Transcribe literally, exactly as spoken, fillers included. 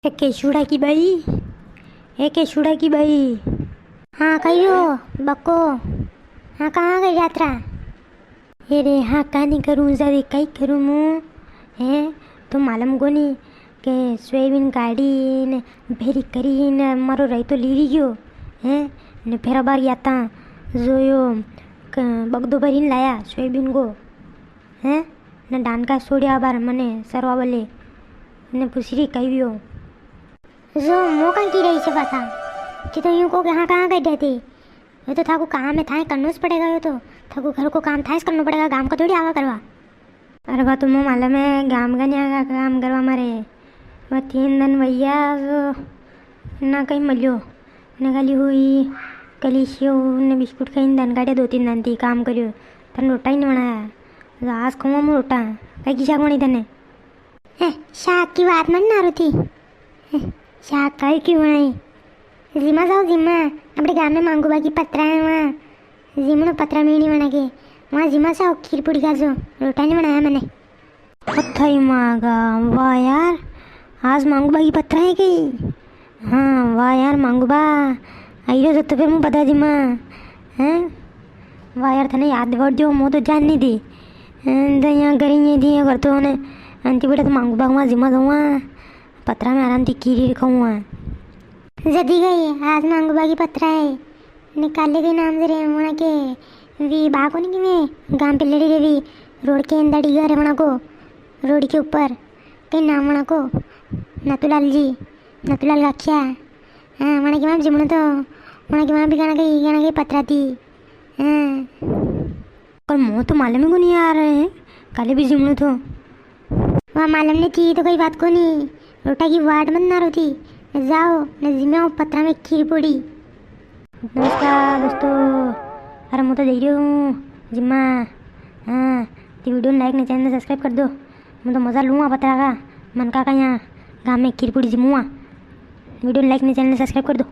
ए केशुड़ा की बाई, ए केशुड़ा की बाई। हाँ कहियो बक्को, हाँ कहाँ गई यात्रा? ए रे हाँ कानी करूँ जावे, कई करूँ मूँ? हैं तो मालूम कोनी के सोयाबीन काढ़ी ने भेरी करी ने मारो रायतो लीरी गयो, हैं ने फेरा बार गया ता जो यो क-, बगदो भरी ने लाया सोयाबीन को, हैं ने डांडका सोड़िया बार मने सरवा बले ने पूछरी कहियो। जो मो कां की रही छे पाछा, कि तो यूं को के हाँ कां गई देती। यो तो थाको काम है, थाए करनो स पड़ेगा, यो तो थाको घर को काम थाए स करनो पड़ेगा, गाम का थोड़ी आवा करवा। अरे बा तो मो मालूम है, गाम का न्या का काम करवा मारे। वो तीन दिन भैया जो ना कहीं मिल्यो, ना खाली हुई कली सेव ने बिस्कुट खाई ने दन काटे, दो तीन दिन थी काम करियो, तने रोटा ही नहीं बनाया। आज खाऊंगा मूँ रोटा, कई की शाक बनी तने? ए, शाक की बात मत नारो थी। ए, शाक काई की बनाई? जिमा जाओ जिमा, अपने गांव में मांगू बा की पतरा है वहाँ। जिमनो पतरा में नहीं बना के, वहाँ जिमा जाओ खीर पूड़ी खा जो, रोटा नहीं बनाया मैंने। ओ थाई मागा, वाह यार, आज मांगू बा की पतरा है कई? हाँ, वाह यार मांगू बा, आई रो तो फिर मूँ पतरा जिमा, हैं? वाह यार, थने याद दिवाड़ दियो, मो तो जान नहीं दी। हैं, तो यहाँ घर ही नहीं दी, घर तो ने, आंटी बेटा तो मांगू बा के वहाँ जिमा जाऊँ, पतरा में आराम थी खीर खाऊँ। जदी गई, आज मांगू बा की पतरा है, ने काले के नाम से रे, वहाँ के, वी बा कोनी की वे, गांव पे लड़ी रे वी, रोड के अंदर डिगा रे वहाँ को, रोड के ऊपर, कई नाम वहाँ को, नथुलाल जी, नथुलाल गाखिया। हाँ, वणा के वहाँ जिमणो तो, वणा के वहाँ भी गाना गई, गाना गई पतरा थी। हाँ। पर मो तो मालूम ही कोनी यार, काले भी जिमणो तो। वहाँ मालूम नहीं थी तो कोई बात कोनी। रोटा की वाट मत नारो थी। जाओ, ने जिमाओ पतरा में खीर पूड़ी। नमस्कार दोस्तों, अरे मो तो जई रह्यो हूँ जिमा। हाँ, तो video ने like ने channel ने subscribe कर दो। मो तो मजा लूँगा पतरा का, मन का का यहाँ गाँव में खीर पूड़ी जिमूँगा। Video ने like ने channel ने subscribe कर दो।